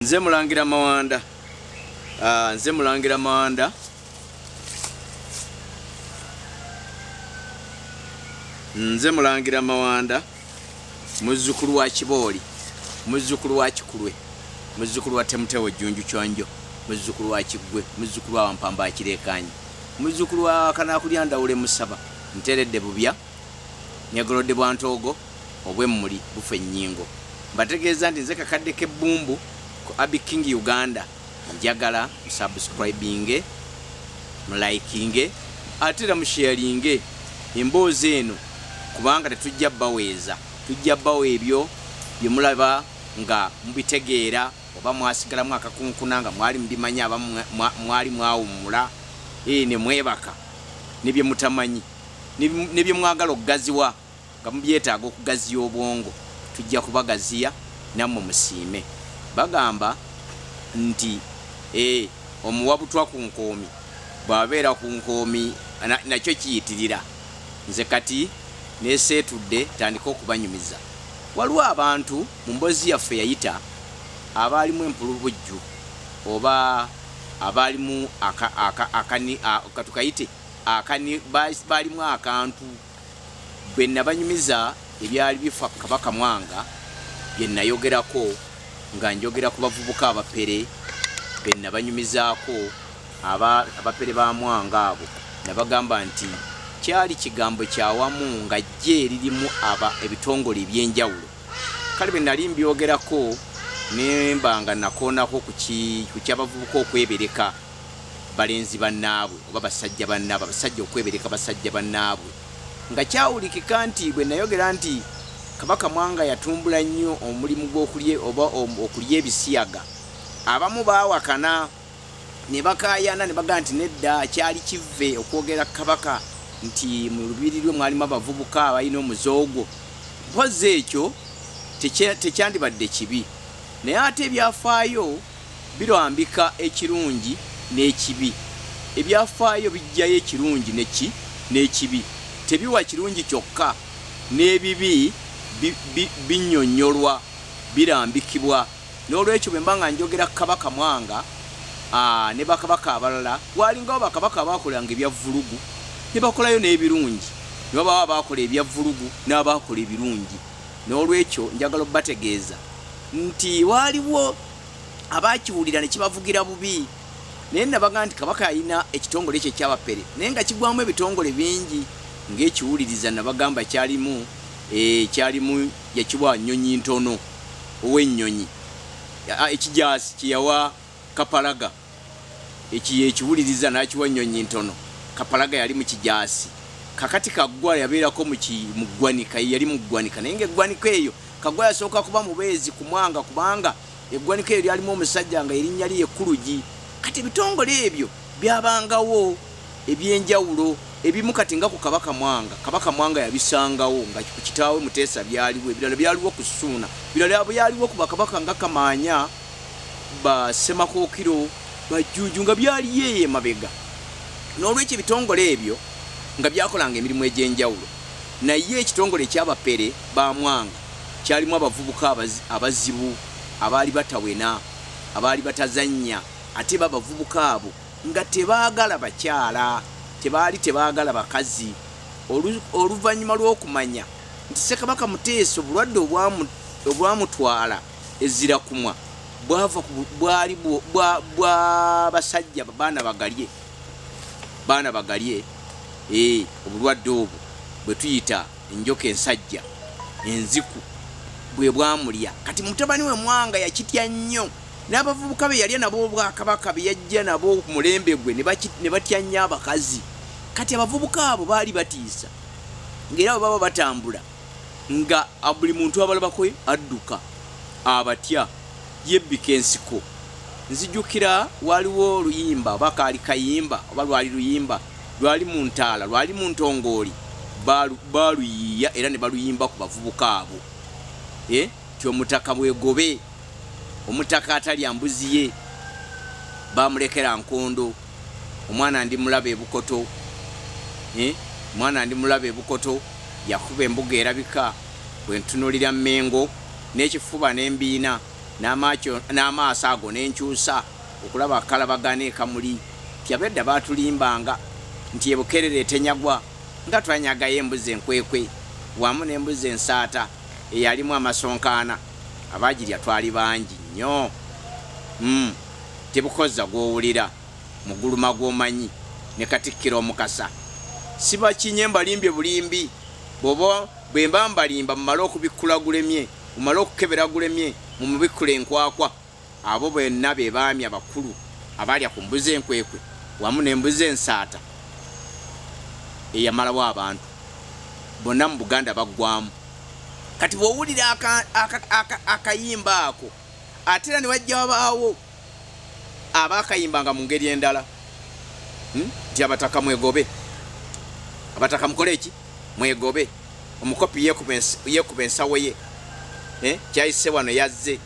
Nze Mulangira Mawanda. Nze Mulangira Mawanda. Nze Mulangira Mawanda, muzzukulu wa Kibooli, muzzukulu wa Kikulwe, muzzukulu wa Temutewo Jjunju Kyonjo, muzzukulu wa Kiggwe, muzzukulu wa Wampamba Akireekaanyi, muzzukulu wa Kanaakulya Ndawule Musaba, nteredde bubya, negolodde bwa ntoogo, obw'emmuli bufa ennyingo. Mbategeeza nti nze kakadde k'ebbumbu ku Abby King Uganda. Njagala musubscribinge, mulikinge ate era musharinge emboozi eno kubanga tetujja baweeza, tujja bawa ebyo bye mulaba nga mubitegeera oba mwasigalamu akakunkuna nga mwali mubimanyi, abamu mwali mwawummula ne mwebaka ne bye mutamanyi ne bye mwagala okugaziwa nga mubyetaaga okugaziya obwongo, tujja kubagaziya nammwe musiime. Bagamba nti omuwa butwa ku nkoomi bw'abeera ku nkoomi nakyo kiyitirira. Nze kati neeseetudde tandike okubanyumiza. Waliwo abantu mu mboozi yaffe yayita abaalimu empulubujju oba abaalimu katukayite baalimu akantu. Bwe nabanyumiza ebyali bifa Kabaka Mwanga bye nayogerako nga njogera ku bavubuka abapere be nabanyumizaako abapere ba Mwanga abo, nabagamba nti kyali kigambo kya wamu nga ggye eririmu ebitongole eby'enjawulo. Kale bwe nali mbyogerako ne mba nga nakoonako ku ky'abavubuka okwebereka balenzi bannaabwe oba basajja bannaabwe, abasajja okwebereka basajja bannaabwe, nga kyawulikika nti bwe nayogera nti Kabaka Mwanga yatumbula nnyo omulimu gw'okulya oba okulya ebisiyaga, abamu baawakana ne bakaayana ne bagamba nti nedda, kyali kivve okwogera Kabaka nti mu lubiri lwe mwalimu abavubuka abalina omuze ogwo. Mpozzi ekyo tekyandibadde kibi, naye ate ebyafaayo birambika ekirungi n'ekibi. Ebyafaayo biggyayo ekirungi n'ekibi. Tebiwa kirungi kyokka, n'ebibi binnyonnyolwa, birambikibwa. N'olwekyo bwe mba nga njogera Kabaka Mwanga ne bakabaka abalala, waalingawo bakabaka abaakolanga ebya vvulugu ne bakolayo n'ebirungi, ne wabaawo abaakola ebya vvulugu n'abaakola ebirungi. N'olwekyo njagala okubategeeza nti waaliwo abaakiwulira ne kibavugira bubi, naye nabagamba nti Kabaka yalina ekitongole ekyo eky'Abapere naye nga kigwamu ebitongole bingi ng'ekiwuliriza. Nabagamba kyalimu kyalimu yakiwa Nnyonyi Ntono ow'ennyonyi, ekijaasi kye yawa Kapalaga, ekiwuliriza n'akiwa Nnyonyi Ntono. Kapalaga yali mu kijaasi. Kakati Kaggwa yabeerako mu ggwanika, ye yali mu ggwanika, naye ng'eggwanika eyo Kaggwa yasooka kuba mubeezi ku Mwanga kubanga eggwanika eryo lyalimu omusajja nga erinnya lye ye Kulugi. Kati ebitongole ebyo byabangawo eby'enjawulo ebimu kati nga ku Kabaka Mwanga, Kabaka Mwanga yabisangawo nga ku kitaawe Muteesa byaliwo, ebirala byaliwo ku Ssuuna, ebirala byaliwo ku bakabaka nga Kamaanya, ba Ssemakookiro, ba Jjuuju nga byaliyo eyo emabega. N'olwekyo ebitongole ebyo nga byakolanga emirimu egy'enjawulo. Naye ekitongole eky'Abapere ba Mwanga kyalimu abavubuka abazibu abaali batawena, abaali batazannya, ate bo abavubuka abo nga tebaagala bakyala, tebaali tebaagala bakazi. Oluvannyuma lw'okumanya nti Ssekabaka Muteesa obulwadde obwamutwala e Zirakumwa bwava ku bwali bwa basajja baana bagalye, baana bagalye, obulwadde obwo bwe tuyita enjoka ensajja enziku bwe bwamulya. Kati mutabani we Mwanga yakitya nnyo, n'abavubuka be yalya nabo obwakabaka be yajja nabo ku mulembe gwe ne batya nnyo abakazi. Kati abavubuka abo baali batiisa, ng'era bwe baba batambula nga buli muntu abalabako adduka, abatya, yebbika ensiko. Nzijukira waaliwo oluyimba oba kaali kayimba oba lwali luyimba lwali mu ntaala, lwali mu ntongooli, baaluyiiya era ne baluyimba ku bavubuka abo nti omutaka bwegobe, omutaka atalya mbuzi ye baamulekera nkondo, omwana ndi mulaba e Bukoto, omwana ndi mulaba e Bukoto, yakuba embuga erabika, bwe ntunuulira Mmengo n'ekifuba n'embiina. N'amaaso ago ne nkyusa okulaba akalabagana e Kamuli nti ab'edda baatulimbanga nti e Bukerere etenyagwa nga twanyagayo embuzi enkwekwe wamu n'embuzi ensaata eyalimu amasonkaana abaagirya twali bangi nnyo. Umm Tebukozza gw'owulira, Muguluma gw'omanyi ne Katikkiro Omukasa. Sibakinye mbalimbye bulimbi. Bw'oba bwe mba mbalimba mumale okubikkula gulemye, mumale okukebera gulemye mumubikkule enkwakwa. Abo bonna be baami abakulu abaalya ku mbuzi enkwekwe wamu n'embuzi ensaata eyamalawo abantu bonna mu Buganda baggwamu. Kati bw'owulira akayimba ako ate era ne wajja wabaawo abaakayimbanga mu ngeri endala nti abataka mwegobe, abataka mukole ki? Mwegobe. Omukopi yeekuba ensawo ye, kyayise wano yazze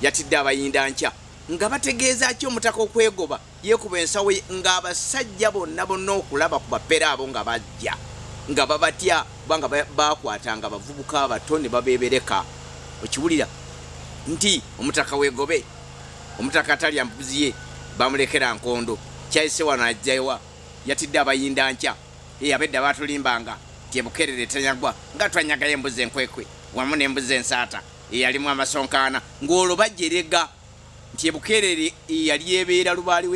yatidde abayinda nkya. Nga bategeeza ki omutaka okwegoba yeekuba ensawo ye nga abasajja bonna bonna okulaba ku bapere abo nga bajja nga babatya kubanga baakwatanga abavubuka abato ne babeebereka. Okiwulira nti omutaka weegobe, omutaka atalya mbuzi ye bamulekera nkondo, kyayise wano ajja ewa yatidde abayinda nkya. Hee abedda baatulimbanga nti e Bukerere tanyagwa nga twanyagayo embuzi enkwekwe wamu n'embuzi ensaata eyalimu amasonkaana ng'olwo bajerega nti e Bukerere eyali ebeera lubaale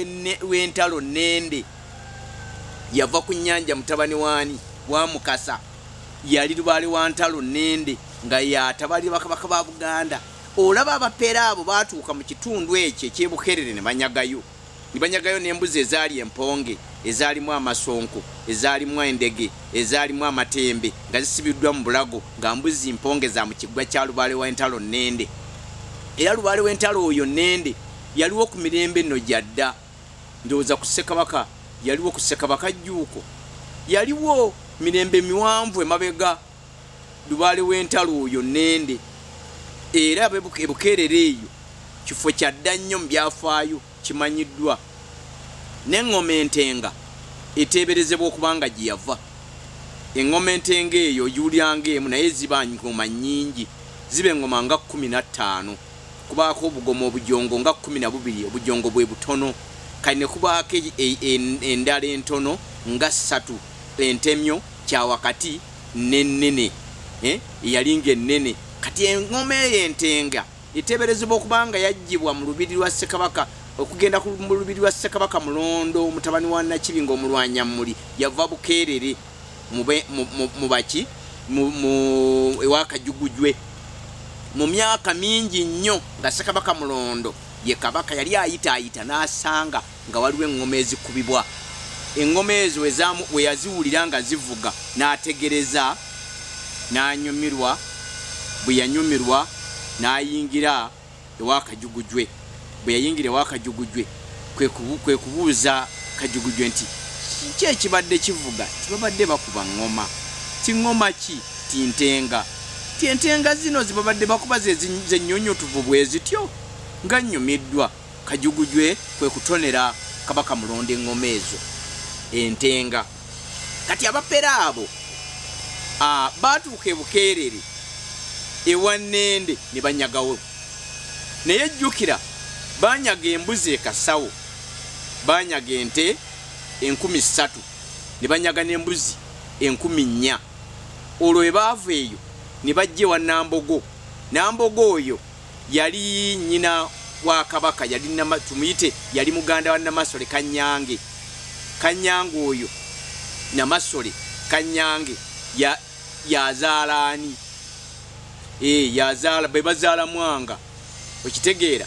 w'entalo Nnende yava ku nnyanja mutabani w'ani? Wa Mukasa yali lubaale wa ntalo Nnende nga y'atabalira bakabaka ba Buganda. Olaba Abapeere abo baatuuka mu kitundu ekyo eky'e Bukerere ne banyagayo. Ne banyagayo n'embuzi ezaali emponge, ezaalimu amasonko, ezaalimu endege, ezaalimu amatembe, nga zisibiddwa mu bulago, nga mbuzi mponge za mu kiggwa kya Lubaale w'Entalo Nnende. Era Lubaale w'Entalo oyo Nnende yaliwo ku mirembe nno gya dda. Ndowooza ku Ssekabaka, yaliwo ku Ssekabaka Jjuuko. Yaliwo mirembe miwanvu emabega, Lubaale w'Entalo oyo Nnende. Era e Bukeerere eyo kifo kya dda nnyo mu byafaayo, kimanyiddwa. N'eŋŋoma entenga eteeberezebwa okuba nga gye yava. Eŋŋoma entenga eyo ogiwulira ng'emu naye ziba ŋŋoma nnyingi. Ziba eŋŋoma nga 15. Kubaako obugoma obujongo nga 12, obujongo bwe butono. Kati ne kubaako endala entono nga ssatu, entemyo, kyawakati n'ennene, eyalinga ennene. Kati eŋŋoma eyo entenga Eteeberezebwa okuba nga yaggyibwa mu lubiri lwa Ssekabaka okugenda ku mu lubiri lwa Ssekabaka Mulondo mutabani wa Nakibinge Omulwanyammuli yava Bukeerere mu mu baki mu mu ewa Kajugujwe mu myaka mingi nnyo nga Ssekabaka Mulondo ye Kabaka yali ayitaayita n'asanga nga waliwo eŋŋoma ezikubibwa. Eŋŋoma ezo we yaziwulira nga zivuga n'ategereza n'anyumirwa, bwe yanyumirwa n'ayingira ewa Kajugujwe. Bwe yayingira ewa Kajugujwe kwe kubuuza Kajugujwe nti, Kiki ekibadde kivuga? Nti babadde bakuba ŋŋoma. Nti ŋŋoma ki? Nti ntenga. Nti entenga zino ze babadde bakuba ze zennyunyutuvu bwe zityo? Nga nnyumiddwa! Kajugujwe kwe kutonera Kabaka Mulondo eŋŋoma ezo entenga. Kati Abapere abo baatuuka e Bukeerere ewa Nnende ne banyagawo. Naye jjukira baanyaga embuzi e Kasawo, baanyaga ente 3000 ne banyaga n'embuzi 4000. Olwo bwe baava eyo ne bajja ewa Nambogo. Nambogo oyo Yali nnyina wa Kabaka, yali Nama, tumuyite yali muganda wa Namasole Kannyange. Kannyange oyo Namasole Kannyange ya, y'azaala ani? Eh, y'azaala, be bazaala Mwanga. Okitegeera?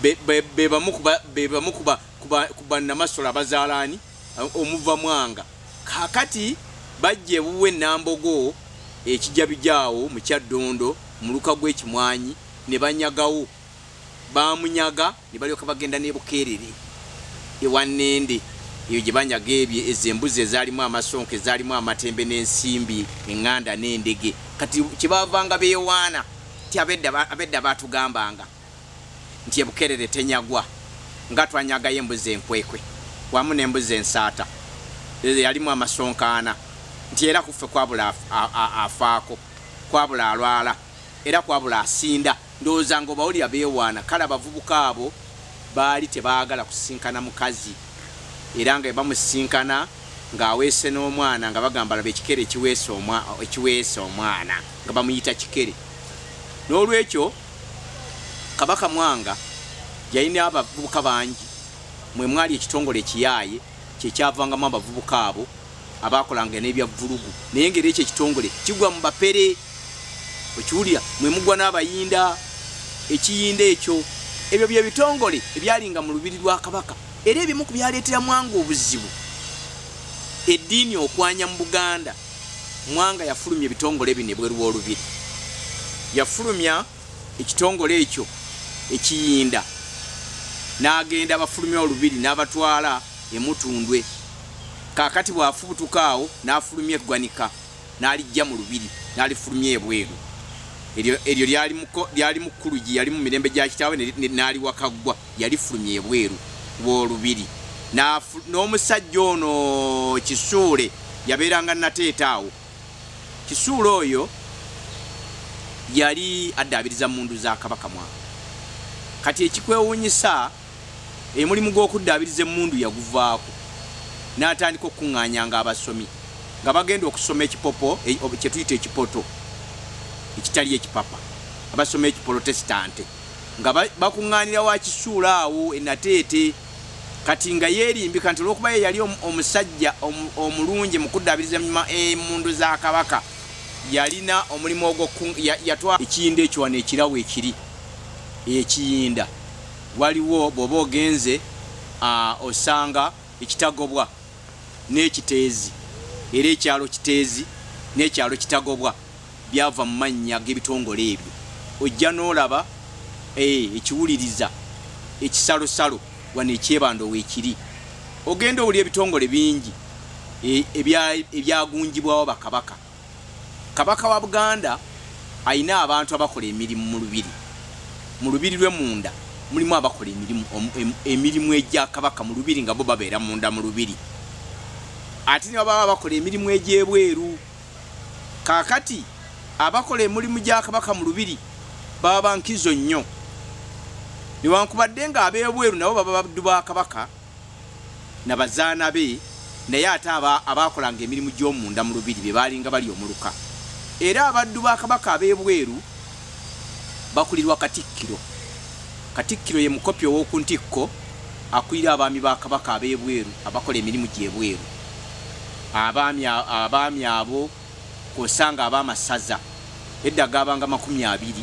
Be, be, be bamu ku ba, be bamu ku ba, ku ba, ku ba Namasole abazaala ani? Omuva Mwanga. Kaakati bajja ewuwe Nambogo e Kijabija awo mu Kyaddondo, muluka gw'e Kimwanyi ne banyagawo. Baamunyaga ne balyoka bagenda n'e Bukeerere ewa Nnende eyo gye banyaga ebyo ezo embuzi ezaalimu amasonko, ezaalimu amatembe n'ensimbi eŋŋanda n'endege. Kati kye baavanga beewaana nti ab'edda ab'edda baatugambanga nti e Bukeerere tenyagwa nga twanyagayo embuzi enkwekwe wamu n'embuzi ensaata eyalimu amasonkaana nti era ku ffe kwabula afaako. Kwabula alwala era kwabula asinda. Ndowooza nga obawulira beewaana. Kale abavubuka abo baali tebaagala kusisinkana mukazi, era nga bamusisinkana ng'aweese n'omwana nga bagamba, laba ekikere ekiweese omwana, nga bamuyita kikere. N'olwekyo Kabaka Mwanga yalina abavubuka bangi, mwe mwali ekitongole ekiyaaye kyekyavangamu abavubuka abo abakolanga n'ebya vvulugu, naye ngeri ekyo ekitongole kigwa mu bapere, okiwulira, mwe mugwa n'abayinda ekiyinda ekyo. Ebyo bye bitongole ebyalinga mu lubiri lwa Kabaka, era ebimu ku byaleetera Mwanga obuzibu, eddiini okwanya mu Buganda. Mwanga yafulumya ebitongole bino ebweru w'olubiri. Yafulumya ekitongole ekyo ekiyinda, n'agenda bafulumya olubiri n'abatwala emutundwe. Kaakati bw'afubutuka awo n'afulumya eggwanika n'alijja mu lubiri n'alifulumya ebweru. Eryo lyali mu kkulugi, yali mu mirembe gya kitaawe, n'aliwa Kaggwa, yalifulumya ebweru w'olubiri. N'omusajja ono Kisuule yabeeranga Nateete awo. Kisuule oyo yali addaabiriza mmundu za Kabaka Mwanga. Kati ekikwewuunyisa, omulimu gw'okuddaabiriza emmundu yaguvaako n'atandika okukuŋŋaanyanga abasomi nga bagenda okusoma ekipopo, kye tuyita ekipoto ekitali ekipapa, abasoma ekipolotesitante nga bakuŋŋaanira wa Kisuula awo enateete. Kati nga yeerimbika nti olw'okuba ye yali omusajja omulungi mu kuddaabiriza emmundu za Kabaka, yalina omulimu ogwo. Yatwala ekiyinda ekyo wano ekirawo ekiri ekiyinda waliwo, bw'oba ogenze osanga ekitagobwa n'ekiteezi, era ekyalo Kiteezi n'ekyalo Kitagobwa byava mu mannya g'ebitongole ebyo. Ojja n'olaba ekiwuliriza ekisalosalo wano ekyebando weekiri. Ogenda owulira ebitongole bingi ebyagunjibwawo bakabaka. Kabaka wa Buganda alina abantu abakola emirimu mu lubiri. Mu lubiri lwe munda mulimu abakola emirimu egya Kabaka mu lubiri, nga bo babeera munda mu lubiri, ate ne baba bakola emirimu egy'ebweru. Kaakati abakola emirimu gya Kabaka mu lubiri baba ba nkizo nnyo, newankubadde nga ab'ebweru nabo baba baddu ba Kabaka na bazaana be, naye ate abaakolanga emirimu gy'omunda mu lubiri be baalinga bali omuluka. Era abaddu ba Kabaka ab'ebweru bakulirwa Katikkiro. Katikkiro ye mukopi ow'oku ntikko akulira abaami ba Kabaka ab'ebweru abakola emirimu gy'ebweru. Abaami abo kw'osanga ab'amasaza, edda gaabanga 20,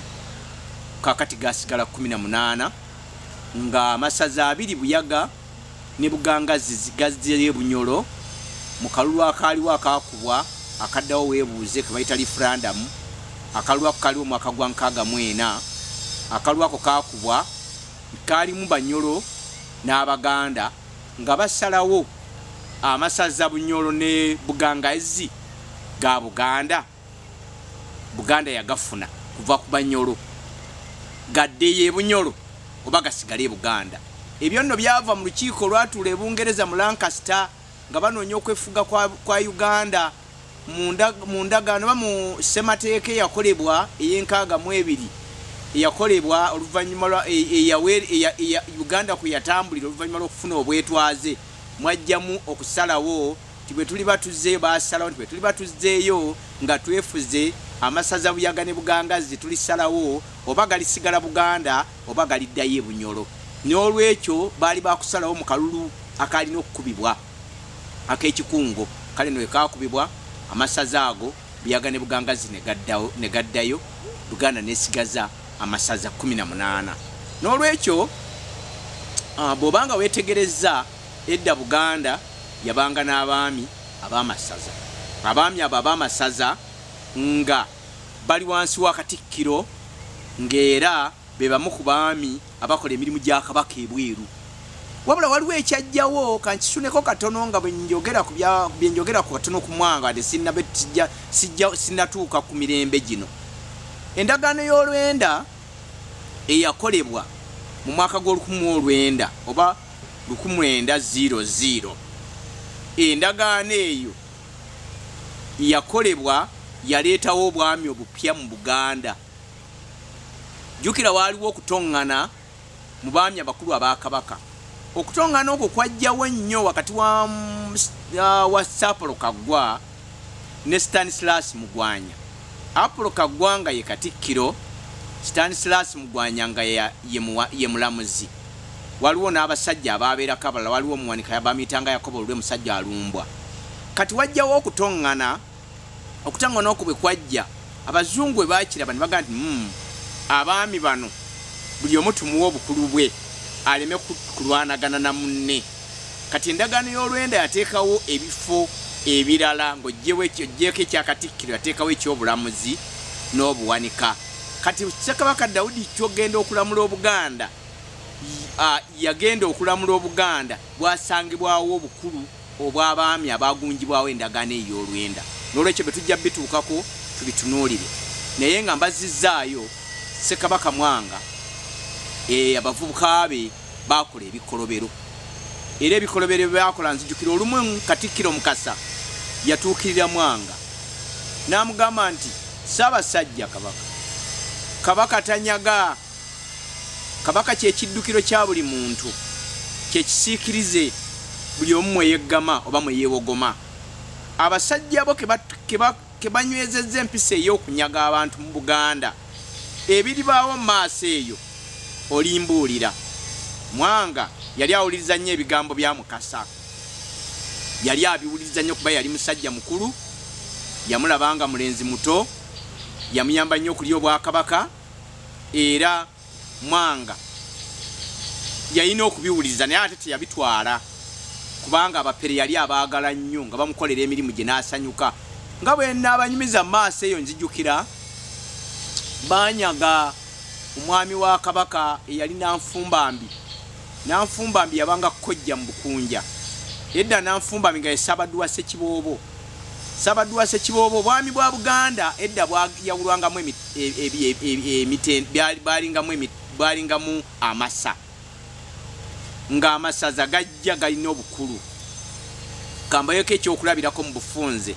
kaakati gaasigala 18, nga amasaza 2 Buyaga ne Bugangazzi gazzeeyo Bunyolo mu kalulu akaaliwo akaakubwa akaddawo weebuuze ke bayita referendum. Akalulu ako kaaliwo mwaka gwa 64. Akalulu ako kaakubwa, kaalimu Banyolo n'Abaganda nga basalawo amasaza Bunyolo ne Bugangazzi ga Buganda. Buganda yagafuna kuva ku Banyolo, gaddeyo e Bunyolo oba gasigale e Buganda. Ebyo nno byava mu lukiiko olwatuula e Bungereza mu Lancaster nga banoonya okwefuga kwa Uganda. Mu ndagaano oba mu ssemateeka eyakolebwa ey'e 62, eyakolebwa oluvannyuma lwa Uganda kwe yatambulira oluvannyuma lw'okufuna obwetwaze, mwajjamu okusalawo nti bwe tuliba tuzzeeyo, baasalawo nti bwe tuliba tuzzeeyo nga twefuze, amasaza Buyaga ne Bugangazzi tulisalawo oba galisigala Buganda oba galiddayo e Bunyolo. N'olwekyo baali bakusalawo mu kalulu akaalina okukubibwa ak'ekikungo. Kale no wekaakubibwa, amasaza ago Buyaga ne Bugangazzi ne gaddayo, Buganda n'esigaza amasaza 18. N'olwekyo bw'obanga weetegerezza, edda Buganda yabanga n'abaami ab'amasaza. Abaami abo ab'amasaza nga bali wansi wa Katikkiro, ng'era be bamu ku baami abakola emirimu gya Kabaka ebweru. Wabula waliwo ekyajjawo, kankisuneko katono nga bwe njogera ku bye njogera ku katono ku Mwanga, ate sinnatuuka ku mirembe gino. Endagaano y'olwenda eyakolebwa mu mwaka gw'o1900 oba 1900, endagaano eyo yakolebwa yaleetawo obwami obupya mu Buganda. Jjukira waaliwo okutoŋŋana mu baami abakulu aba Kabaka. Okutoŋŋana okwo kwajjawo nnyo wakati wa, wa Sir Apollo Kaggwa ne Stanislas Mugwanya. Apollo Kaggwa nga ye Katikkiro, Stanislas Mugwanya nga ye, ye mulamuzi. Waliwo n'abasajja abaabeerako abalala, waliwo omuwanika bamuyitanga Yakobo Lulwe musajja alumbwa. Kati wajjawo okutoŋŋana. Okutoŋŋana okwo bwe kwajja, Abazungu bwe baakiraba ne bagamba nti, Hmm, abaami bano buli omu tumuwe obukulu bwe aleme kulwanagana na munne. Kati endagaano y'olwenda yateekawo ebifo ebirala ng'oggyeeko ekya Katikkiro yateekawo eky'obulamuzi n'obuwanika. Kati Ssekabaka Daudi Chwa okugenda okulamula Obuganda, yagenda okulamula Obuganda bwasangibwawo obukulu obw'abaami abaagunjibwawo endagaano ey'olwenda. N'olwekyo bye tujja bituukako tubitunuulire. Naye nga mbazzizzaayo, Ssekabaka Mwanga eh, abavubuka be baakola ebikolobero. Era ebikolobero bye baakola nzijukira olumu Katikkiro Mukasa yatuukirira Mwanga n'amugamba nti Ssaabasajja Kabaka, Kabaka tanyaga. Kabaka kye kiddukiro kya buli muntu, kye kisiikirize buli omu mwe yeggama oba mwe yeewogoma. Abasajja bo ke banywezezza empisa ey'okunyaga abantu mu Buganda. Ebiribaawo mu maaso eyo olimbuulira. Mwanga yali awuliriza nnyo ebigambo bya Mukasa. Yali abiwuliriza nnyo kuba yali musajja mukulu, yamulaba nga mulenzi muto, yamuyamba nnyo okulya Obwakabaka. Era Mwanga yalina okubiwuliriza naye ate teyabitwala kubanga Abapere yali abaagala nnyo nga bamukolera emirimu gye n'asanyuka. Nga bwe nnaabanyumiza mu maaso eyo nzijukira baanyaga omwami wa Kabaka eyali Nanfumbambi. Nanfumbambi yabanga kojja mu Bukunja. Edda Nanfumbambi nga ye Ssaabaddu wa Ssekiboobo. Ssaabaddu wa Ssekiboobo, obwami bwa Buganda edda bwayawulwangamu bwalingamu amasa, ng'amasaza gajja galina obukulu. Kambayeko ekyokulabirako mu bufunze.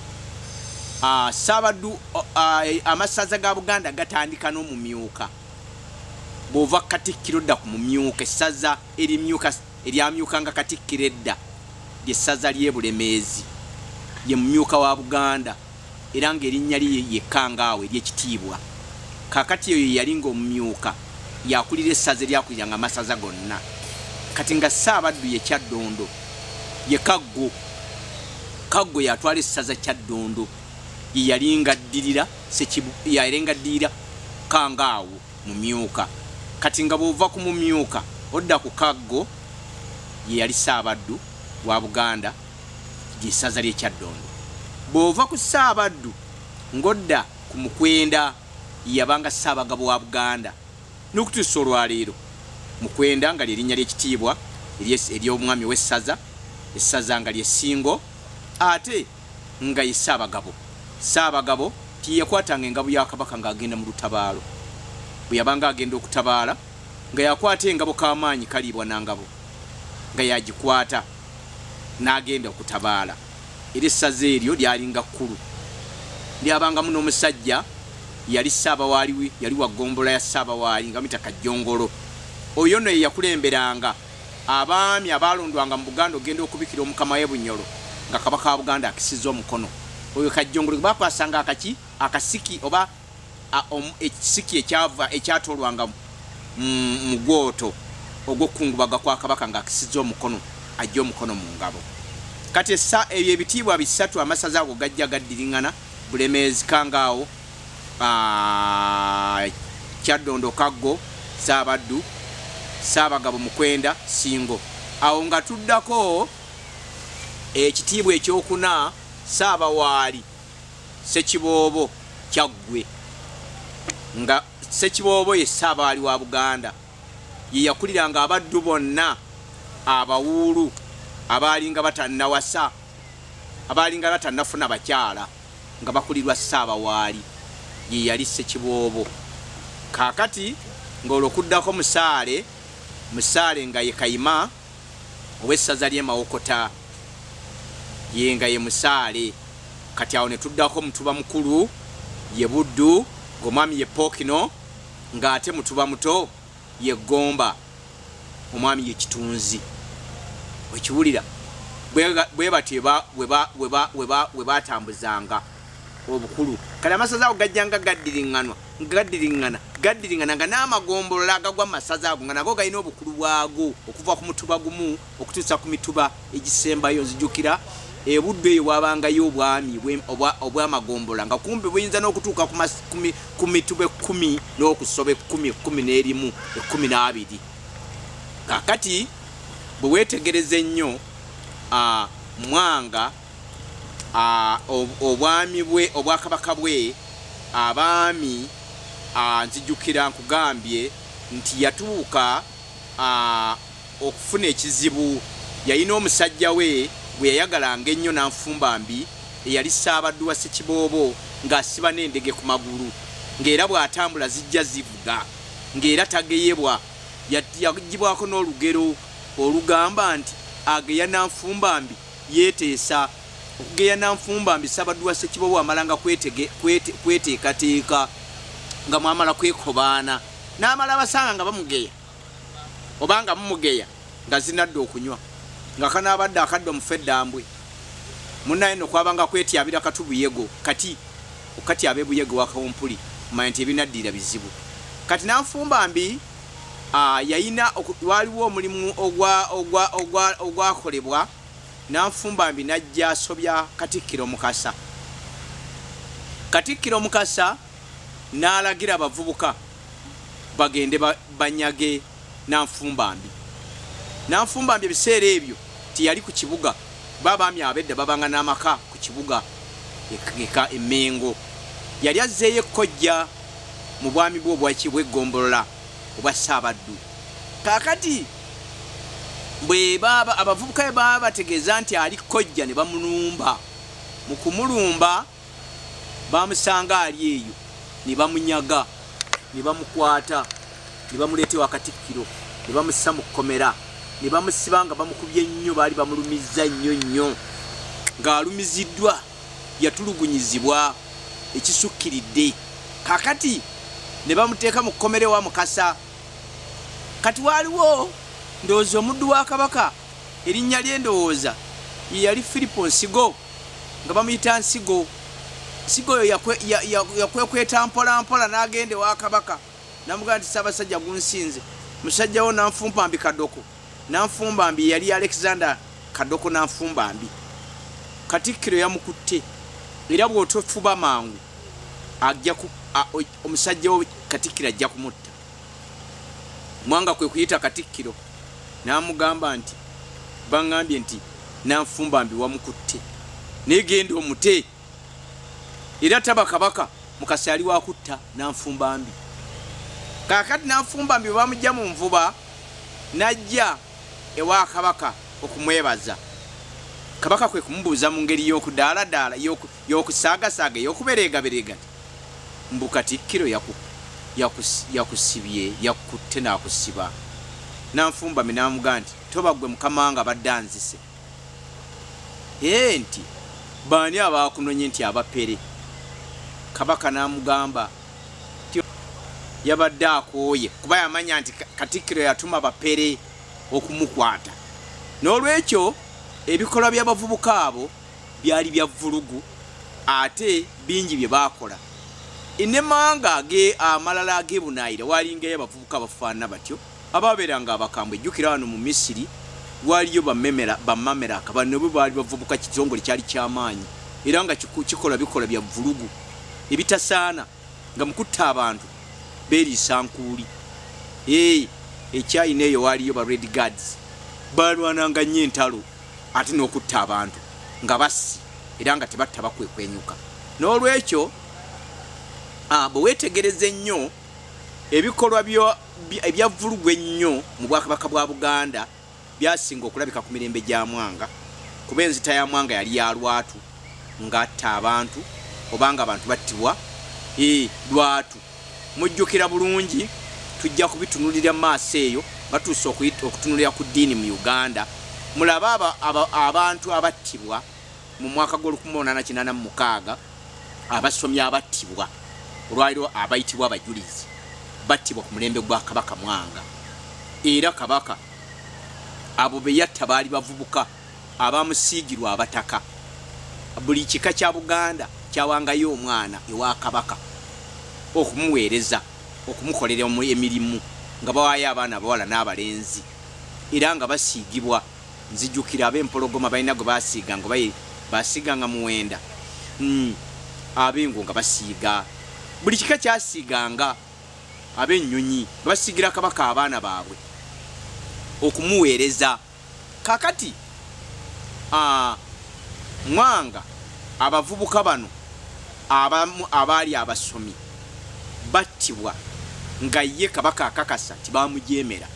Ssaabaddu, amasaza ga Buganda gatandika n'omumyuka. Bw'ova ku Katikkiro odda ku mumyuka, essaza erimyuka eryamyukanga Katikkiro edda lye ssaza ly'e Bulemeezi. Ye mumyuka wa Buganda era ng'erinnya lye ye Kkangaawo ery'ekitiibwa. Kaakati oyo ye yali ng'omumyuka y'akulira essaza eryakuliranga amasaza gonna. Kati nga Ssaabaddu ye Kyaddondo, ye Kaggo. Kaggo y'atwala essaza Kyaddondo. Ye yali ng'addirira Ssekibu, yali ng'addirira Kkangaawo mumyuka. Kati nga bw'ova ku mumyuka odda ku Kaggo, ye yali Ssaabaddu wa Buganda, lye ssaza ly'e Kyaddondo. Bw'ova ku Ssaabaddu ng'odda ku Mukwenda, ye yabanga Ssaabagabo wa Buganda n'okutuusa olwaleero. Mukwenda nga lye linnya ly'ekitiibwa ery'omwami ow'essaza, essaza nga lye Ssingo, ate nga ye Ssaabagabo. Ssaabagabo ye yakwatanga engabo ya Kabaka ng'agenda mu lutabaalo. Bwe yabanga agenda okutabaala, nga y'akwata engabo Kamaanyi kaliibwa na ngabo, nga y'agikwata n'agenda okutabaala. Era essaza eryo lyalinga kkulu. Lyabangamu n'omusajja yali Ssaabawaali, yali wa ggombolola ya Ssaabawaali nga bamuyita Kajjongolo. Oyo nno ye yakulemberanga abaami abaalondwanga mu Buganda okugenda okubikira Omukama w'e Bunyoro nga Kabaka wa Buganda akisizza omukono. Oyo Kajjongolo gwe baakwasanga akaki, akasiki oba ekisiki ekyava ekyatoolwanga mu gwoto ogw'okukungubaga kwa Kabaka ng'akisizza omukono aggye omukono mu ngabo. Kati essa ebyo ebitiibwa bisatu amasaza ago gajja gaddiriŋŋana, Bulemeezi, Kangaawo, Kyaddondo, Kaggo, Ssaabaddu, Ssaabagabo, Mukwenda, Ssingo. Awo nga tuddako ekitiibwa ekyokuna Ssaabawaali Ssekiboobo Kyaggwe nga Ssekiboobo ye Ssaabawaali wa Buganda ye yakuliranga abaddu bonna abawuulu abaalinga batannawasa abaalinga batannafuna bakyala nga bakulirwa Ssaabawaali ye yali Ssekiboobo. Kaakati ng'olwo kuddako Musaale, Musaale nga ye Kayima ow'essaza ly'e Mawokota ye nga ye Musaale. Kati awo ne tuddako Mutuba Mukulu ye Buddu ng'omwami ye Pookino. Ng'ate mutuba muto ye Ggomba, omwami ye Kitunzi. Okiwulira? Bwe batyo bwe baatambuzanga obukulu. Kale amasaza ago gajjanga gaddiriŋŋanwa, gaddiriŋŋana, gaddiriŋŋana nga n'amagombolola agagwa mu masaza ago nga nago galina obukulu bwago okuva ku mutuba gumu okutuusa ku mituba egisembayo. Nzijukira e Buddu eyo waabangayo obwami obw'amagombolola nga kumpi buyinza n'okutuuka ku mituba ekkumi n'okusoba ekkumi, 11, 12. Kaakati bwe weetegereza ennyo Mwanga obwami bwe, obwakabaka bwe, abaami, nzijukira nkugambye nti yatuuka okufuna ekizibu. Yalina omusajja we gwe yayagalanga ennyo Nanfumbambi eyali Ssaabaddu wa Ssekiboobo ng'asiba n'endege ku magulu ng'era bw'atambula zijja zivuga ng'era tageyebwa. Yaggyibwako n'olugero olugamba nti ageya Nanfumbambi yeeteesa. Okugeya Nanfumbambi Ssaabaddu wa Ssekiboobo amalanga kweteekateeka nga mwamala kwekobaana n'amala abasanga nga bamugeya oba nga mumugeya nga zinadda okunywa nga kanaabadde akadde omufu eddambwe. Munnaye nno kwabanga kwetyabira katu Buyego kati okukatyaba e Buyego wa Kawumpuli omanya nti ebinaddirira bizibu. Kati Nanfumbambi yalina waaliwo omulimu ogwakolebwa Nanfumbambi n'ajja asobya Katikkiro Mukasa. Katikkiro Mukasa n'alagira abavubuka bagende banyage Nanfumbambi. Nanfumbambi ebiseera ebyo teyali ku kibuga kuba abaami ab'edda babanga n'amaka ku kibuga e Mmengo. Yali azzeeyo e Kkojja mu bwami bwe obw'eggombolola obwa Ssaabaddu. Kaakati bwe baba abavubuka bwe baba bategeeza nti ali Kkojja ne bamulumba. Mu kumulumba Baamusanga ali eyo ne bamunyaga ne bamukwata ne bamuleeta ewa Katikkiro ne bamussa mu kkomera ne bamusiba nga bamukubye nnyo, baali bamulumizza nnyo nnyo ng'alumiziddwa, yatulugunyizibwa ekisukkiridde. Kaakati ne bamuteeka mu kkomera ewa Mukasa. Kati waaliwo ndowooza omuddu wa Kabaka erinnya lye ndowooza ye yali Firipo Nsigo. nga bamuyita Nsigo. Nsigo oyo yakwekweta mpola mpola n'agenda ewa Kabaka n'amugamba nti Ssaabasajja gunsinze, musajja wo Nanfumpambi Kadoko. Nanfumbambi ye yali Alexander Kadoko Nanfumbambi. Katikkiro yamukutte era bw'otofuba mangu ajja omusajja wo Katikkiro ajja kumutta. Mwanga kwe kuyita Katikkiro n'amugamba nti bangambye nti Nanfumbambi wamukutte naye genda omute era taba Kabaka Mukasa yali wakutta Nanfumbambi. Kaakati Nanfumbambi bwe bamugya mu nvuba n'ajja ewa Kabaka okumwebaza. Kabaka kwe kumubuuza mu ngeri y'okudaaladaala, y'okusaagasaaga, ey'okubereegabereega nti, Mbu Katikkiro yakusibye, yakutte n'akusiba? Nanfumbambi n'amugamba nti, Toba ggwe mukama wange abadde anzise. Hee nti, Baani abaakunonye? Nti, Abapere. Kabaka n'amugamba nti yabadde akooye kuba yamanya nti Katikkiro yatuma Bapere okumukwata. N'olwekyo ebikolwa by'abavubuka abo byali bya vvulugu ate bingi bye baakola. Ne mawanga amalala ag'ebunaayira waalingayo abavubuka abafaanana batyo abaabeeranga abakambwe. Jjukira wano mu Misiri waaliyo Bamameraka, bano bo baali bavubuka, kitongole kyali kya maanyi era nga kikola bikolwa bya vvulugu ebitasaana nga mu kutta abantu beeriisa nkuuli. Ee, e China eyo waaliyo ba Red Guards, baalwananga nnyo entalo ate n'okutta abantu nga bassi era nga tebatta bakwekwenyuka. N'olwekyo bwe weetegereza ennyo ebikolwa ebya vvulugu ennyo mu Bwakabaka bwa Buganda byasinga okulabika ku mirembe gya Mwanga kuba enzita ya Mwanga yali ya lwatu ng'atta abantu oba ng'abantu battibwa lwatu. Mujjukira bulungi tujja kubitunulira mu maaso eyo nga tutuuse okutunulira ku ddiini mu Uganda mulabe abantu abattibwa mu mwaka gw'olukumi mu 886 abasomi abattibwa olwaliro abayitibwa abajulizi. Battibwa ku mulembe gwa Kabaka Mwanga, era Kabaka abo be yatta baali bavubuka abamusiigirwa abataka. Buli kika kya Buganda kyawangayo omwana ewa Kabaka okumuweereza, okumukolera emirimu, nga bawaayo abaana abawala n'abalenzi era nga basiigibwa. Nzijukira ab'Empologoma balina gwe basiiga nga basiiganga Muwenda, ab'Engo nga basiiga, buli kika kyasiiganga, ab'Ennyonyi nga basiigira Kabaka abaana baabwe okumuweereza. Kakati Mwanga abavubuka bano abamu abaali abasomi battibwa nga ye Kabaka akakasa nti bamujeemera.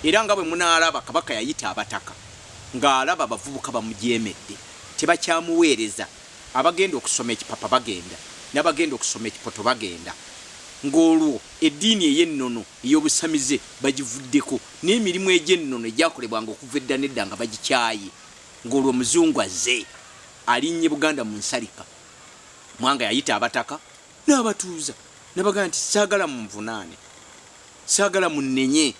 Era nga bwe munaalaba, Kabaka yayita abataka ng'alaba abavubuka bamujeemedde, tebakyamuweereza. Abagenda okusoma ekipapa bagenda, n'abagenda okusoma ekipoto bagenda, ng'olwo eddiini ey'ennono ey'obusamize bagivuddeko, n'emirimu egy'ennono egyakolebwanga okuva edda n'edda nga bagikyaye, ng'olwo Omuzungu azze alinnye Buganda mu nsalika. Mwanga yayita abataka n'abatuuza n'abagamba nti, Saagala munvunaane, saagala munnenye,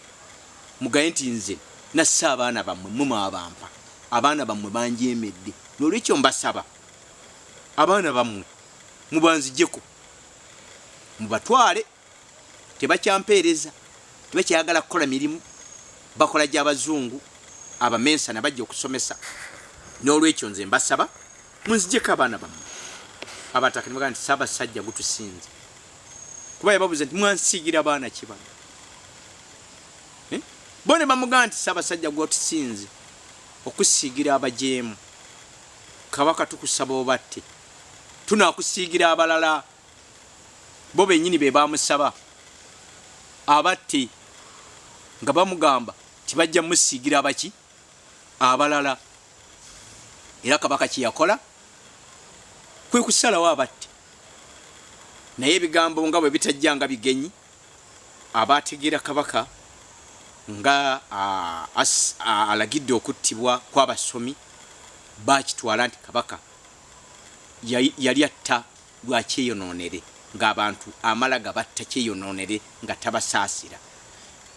mugaye nti nze nasse abaana bammwe, mmwe mwabampa, abaana bammwe banjeemedde, n'olwekyo mbasaba abaana bammwe mubanzigyeko mubatwale, tebakyampeereza, tebakyayagala kukola mirimu, bakola gy'Abazungu abamensana bajja okusomesa, n'olwekyo nze mbasaba munzigyeko abaana bammwe. Abataka ne bagamba nti, Ssaabasajja, gutusinze, kuba yababuuza nti, Mwansiigira baana ki bano? Eh? Bo ne bamugamba nti, Ssaabasajja, gwotusinze okusiigira abajeemu. Kabaka, tukusaba obatte, tunaakusiigira abalala. Bo bennyini be baamusaba abatte nga bamugamba nti bajja musiigira abaki abalala. Era Kabaka kye yakola kwe kusalawo abatte. Naye ebigambo nga bwe bitajja nga bigenyi, abaategeera Kabaka nga alagidde okuttibwa kw'abasomi baakitwala nti Kabaka yali atta lwa kyeyonoonere, ng'abantu amala gabatta kyeyonoonere nga tabasaasira.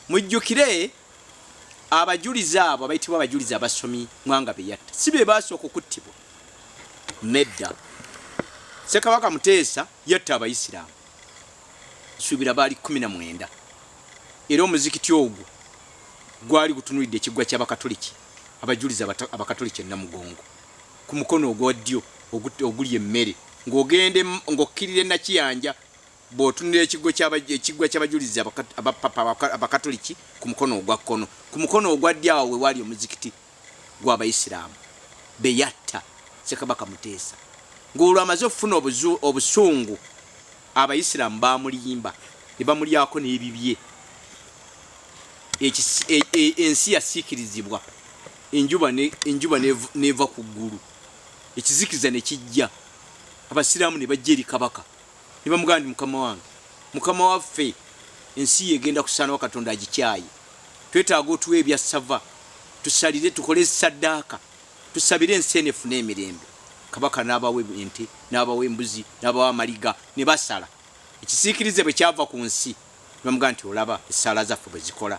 Mujjukire abajulizi abo abayitibwa abajulizi abasomi Mwanga be yatta si be baasooka okuttibwa. Nedda. Ssekabaka Muteesa yatta Abayisiraamu nsuubira baali 19, era omuzikiti ogwo gwali gutunulidde ekiggwa ky'Abakatoliki, abajulizi Abakatoliki e Namugongo, ku mukono ogwa ddyo ogulya emmere ng'ogenda ng'okkirira e Nakiyanja, bw'otunula ekiggwa ky'abajulizi abapapa Abakatoliki ku mukono ogwa kkono, ku mukono ogwa ddyo awo we waali omuzikiti gw'Abayisiraamu be yatta Ssekabaka Muteesa. Ng'olwo amaze okufuna obusungu, Abayisiraamu baamulimba ne bamulyako n'ebibye. Ensi yasiikirizibwa, enjuba n'eva ku ggulu, ekizikiza ne kijja. Abasiraamu ne bajja eri Kabaka ne bamugamba nti, Mukama wange, mukama waffe, ensi yo egenda kusaanawo, Katonda agikyaye. Twetaaga otuwe ebyassava, tusalire, tukole ssaddaaka, tusabire ensi eno efune emirembe. Kabaka n'abawa ente, n'abawa embuzi, n'abawa amaliga, ne basala. Ekisiikirize bwe kyava ku nsi, ne bamugamba nti, Olaba essaala zaffe bwe zikola.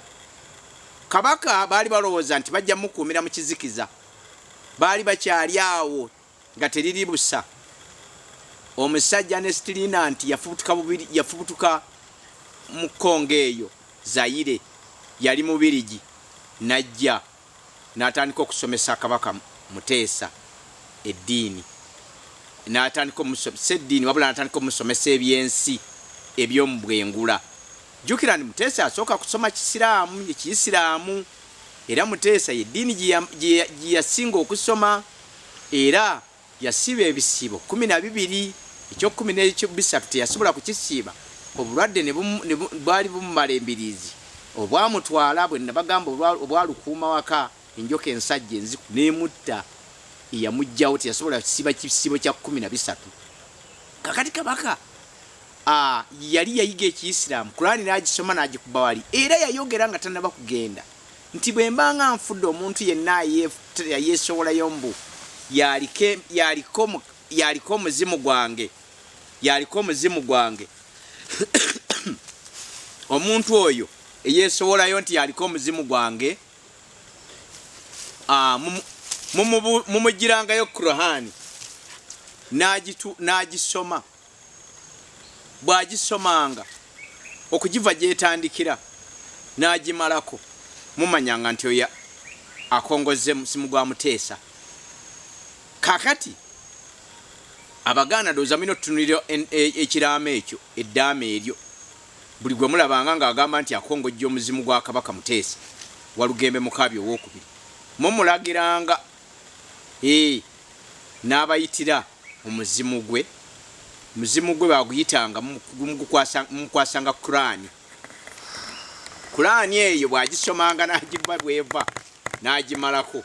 Kabaka baali balowooza nti bajja mukuumira mu kizikiza. Baali bakyali awo nga teriri busa. Omusajja Ernest Linant yafubutuka bubiri, yafubutuka mu Congo eyo Zaire, yali Mubirigi, n'ajja n'atandika okusomesa Kabaka Muteesa eddiini, n'atandika si eddiini wabula n'atandika omusomesa ebyensi eby'omu bwengula. Jjukira nti Muteesa yasooka kusoma Kisiraamu, Ekiyisiraamu, era Muteesa y'eddiini gye yasinga okusoma. Era yasiiba ebisiibo 12, eky'okkumi n'eky'bisatu teyasobola kukisiiba, obulwadde ne bwali bumumala embiriizi, obwamutwala, bwe nnabagamba, obwa Lukuumawaka, enjoka ensajja enziku n'emutta, eyamuggyawo, teyasobola kusiiba kisiibo kya 13. Kaakati Kabaka a, yali yayiga Ekiyisiraamu, Kulaani n'agisoma n'agikuba wali, era yayogera nga tannaba kugenda. Nti bwe mba nga nfudde omuntu yenna ayeesowolayo mbu y'aliko omuzimu gwange, y'aliko omuzimu gwange, Omuntu oyo eyeesowolayo nti aliko omuzimu gwange, mumugirangayo Kurahani n'agisoma. Bw'agisomanga okugiva gy'etandikira n'agimalako, mumanyanga nti oyo akongozze muzimu gwa Muteesa. Kaakati Abaganda ndowooza mulina otutunulira ekiraamo ekyo, eddaama eryo. Buli gwe mulabanga ng'agamba nti akongojja omuzimu gwa Kabaka Muteesa Walugembe Mukaabya Owookubiri, mumulagiranga ee n'abayitira omuzimu gwe. Omuzimu gwe baguyitanga mumukwasanga Kuraani. Kuraani eyo bw'agisomanga n'agiva bw'eva n'agimalako,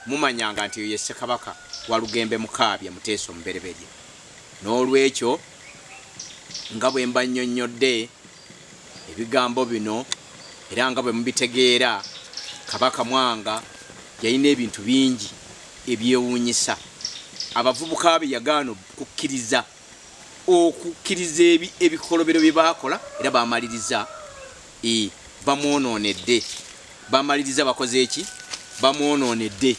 mumanyanga nti oyo ye Ssekabaka Walugembe Mukaabya Muteesa Omubereberye. N'olwekyo nga bwe mba nnyonnyodde ebigambo bino era nga bwe mubitegeera, Kabaka Mwanga yalina ebintu bingi ebyewuunyisa. Abavubuka be yagaana okukkiriza okukkiriza ebikolobero bye baakola era baamaliriza e, bamwonoonedde. Bamaliriza bakoze ki? Bamwonoonedde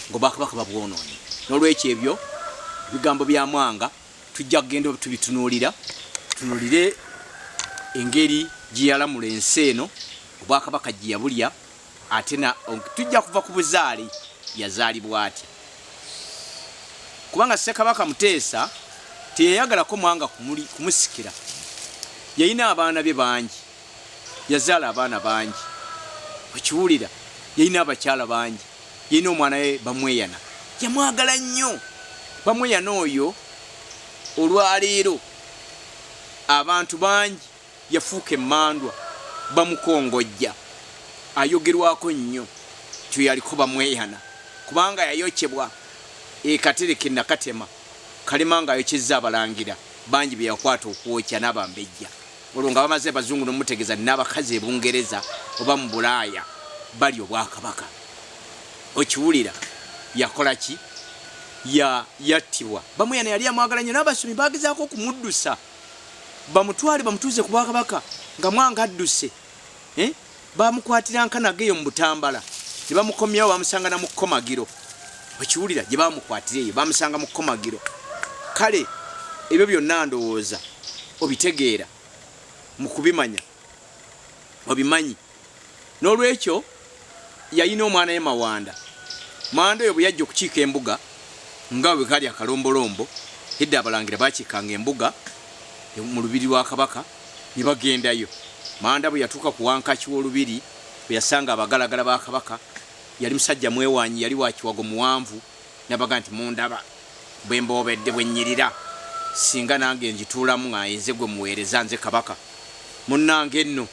ng'obwakabaka babwonoonye. N'olwekyo ebyo ebigambo bya Mwanga tujja kugenda tubitunuulira, tutunuulire engeri gye yalamula ensi eno, obwakabaka gye yabulya, ate na tujja kuva ku buzaale, yazaalibwa atya, kubanga Ssekabaka Muteesa teyayagalako Mwanga kumusikira. Yalina abaana be bangi, yazaala abaana bangi, okiwulira, yalina abakyala bangi, yalina omwana we Bamweyana, yamwagala nnyo Bamweyana oyo. Olwaleero abantu bangi yafuuka emmandwa, bamukongojja, ayogerwako nnyo nti oyo aliko Bamweyana, kubanga yayokyebwa e Katereke Nakatema Kalema ng'ayokyezza Abalangira bangi be yakwata okwokya n'Abambejja, olwo nga bamaze Abazungu n'omutegeeza nti n'abakazi e Bungereza oba mu Bulaaya balya Obwakabaka. Okiwulira? Yakola ki? Ya, yattibwa. Bamweyana yali amwagala nnyo n'abasomi baagezaako okumuddusa bamutwale bamutuuze ku Bwakabaka nga Mwanga adduse. Eh? Bamukwatira Nkanaga eyo mu Butambala ne bamukomyawo, bamusanga na mu kkomagiro. Okiwulira? Gye bamukwatira eyo bamusanga mu kkomagiro. Kale ebyo byonna ndowooza obitegeera mu kubimanya obimanyi. N'olwekyo yalina omwana we Mawanda. Mawanda oyo bwe yajja okukiika embuga nga bwe kali akalombolombo, edda Abalangira baakiikanga embuga mu lubiri lwa Kabaka ne bagendayo. Mawanda bwe yatuuka ku wankaaki w'olubiri bwe yasanga abagalagala ba Kabaka, yali musajja mwewanyi, yali wa kiwago muwanvu, n'abagamba nti, Mundaba bwe mboobedde, bwe nnyirira, singa nange ngituulamu nga nze gwe muweereza, nze Kabaka. Munnange nno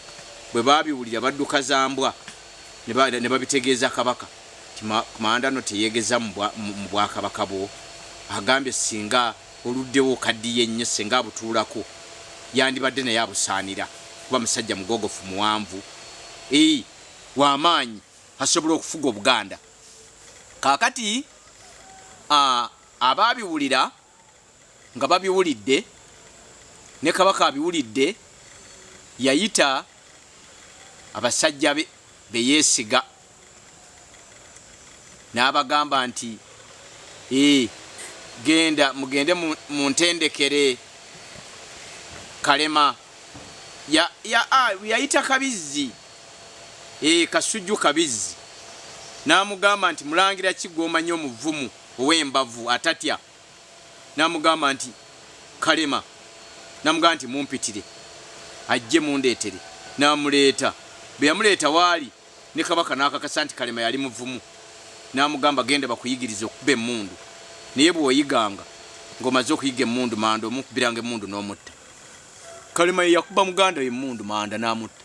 bwe baabiwulira badduka za mbwa ne babitegeeza Kabaka nti, Mawanda nno teyeegeza mu bwakabaka bwo, agambye singa oluddewo okaddiye nnyo singa abutuulako yandibadde naye abusaanira kuba musajja mugogofu muwanvu, ii, wa maanyi asobola okufuga Obuganda. Kaakati abaabiwulira nga babiwulidde ne Kabaka abiwulidde, yayita abasajja be be yeesiga n'abagamba nti, Ee, genda mugende muntendekere Kalema. Ya, ya, a, yayita Kabizzi, ee, Kasujju Kabizzi, n'amugamba nti, Mulangira ki gw'omanyi omuvumu ow'embavu atatya? N'amugamba nti, Kalema. N'amugamba nti, Mumpitire ajje mundeetere. N'amuleeta. Bwe yamuleeta w'ali, ne Kabaka n'akakasa nti Kalema yali muvumu. N'amugamba, Genda bakuyigirize okukuba emmundu. Naye bw'oyiganga, ng'omaze okuyiga emmundu, Manda omukubiranga emmundu n'omutta. Kalema ye yakuba muganda we emmundu, Manda n'amutta.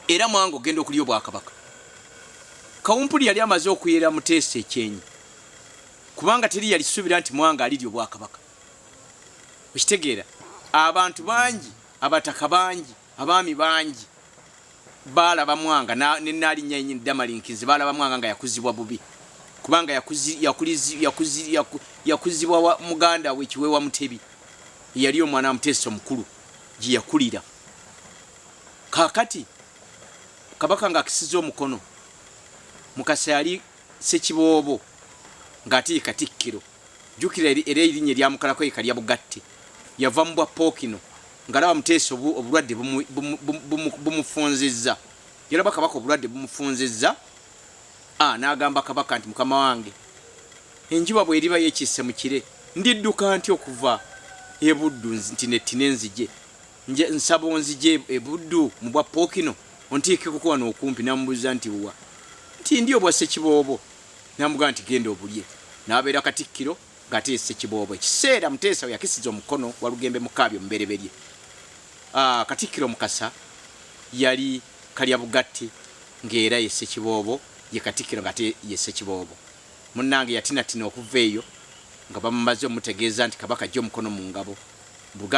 Era Mwanga okugenda okulya Obwakabaka, Kawumpuli yali amaze okuyera Muteesa ekyenyi. Kubanga teri yalisuubira nti Mwanga alirya Obwakabaka. Okitegeera? Abantu bangi, abataka bangi, abaami bangi baalaba Mwanga ne Nnaalinnya yennyini Damali Nkinzi baalaba Mwanga nga yakuzibwa bubi, kubanga yakuzibwa muganda we Kiweewa Mutebi eyali omwana wa Muteesa omukulu gye yakulira. Kaakati Kabaka ng'akisiza omukono, Mukasa yali Ssekiboobo ng'ate ye Katikkiro. Jjukira era erinnya eryamukalako ye Kalyabugatte. Yava mu bwa Pookino ng'alaba Muteesa obulwadde bumufunzizza. Yalaba Kabaka obulwadde bumufunzizza, n'agamba Kabaka nti, Mukama wange, enjuba bw'eriba yeekisse mu kire, ndidduka ntya okuva e Buddu nti nettine nzije? Nsaba onzije e Buddu mu bwa Pookino onteekeko wano okumpi. N'amubuuza nti, Wa? Nti, Ndi obwa Ssekiboobo. N'amugamba nti, Genda obulye. N'abeera Katikkiro ng'ate ye Ssekiboobo. Ekiseera Muteesa we yakisiza omukono Walugembe Mukaabya omubereberye, Katikkiro Mukasa yali Kalyabugatte ng'era ye Ssekiboobo, ye Katikkiro ng'ate ye Ssekiboobo. Munnange yatinatina okuva eyo nga bamumaze omutegeeza nti Kabaka ajja omukono mu ngabo. Buganda.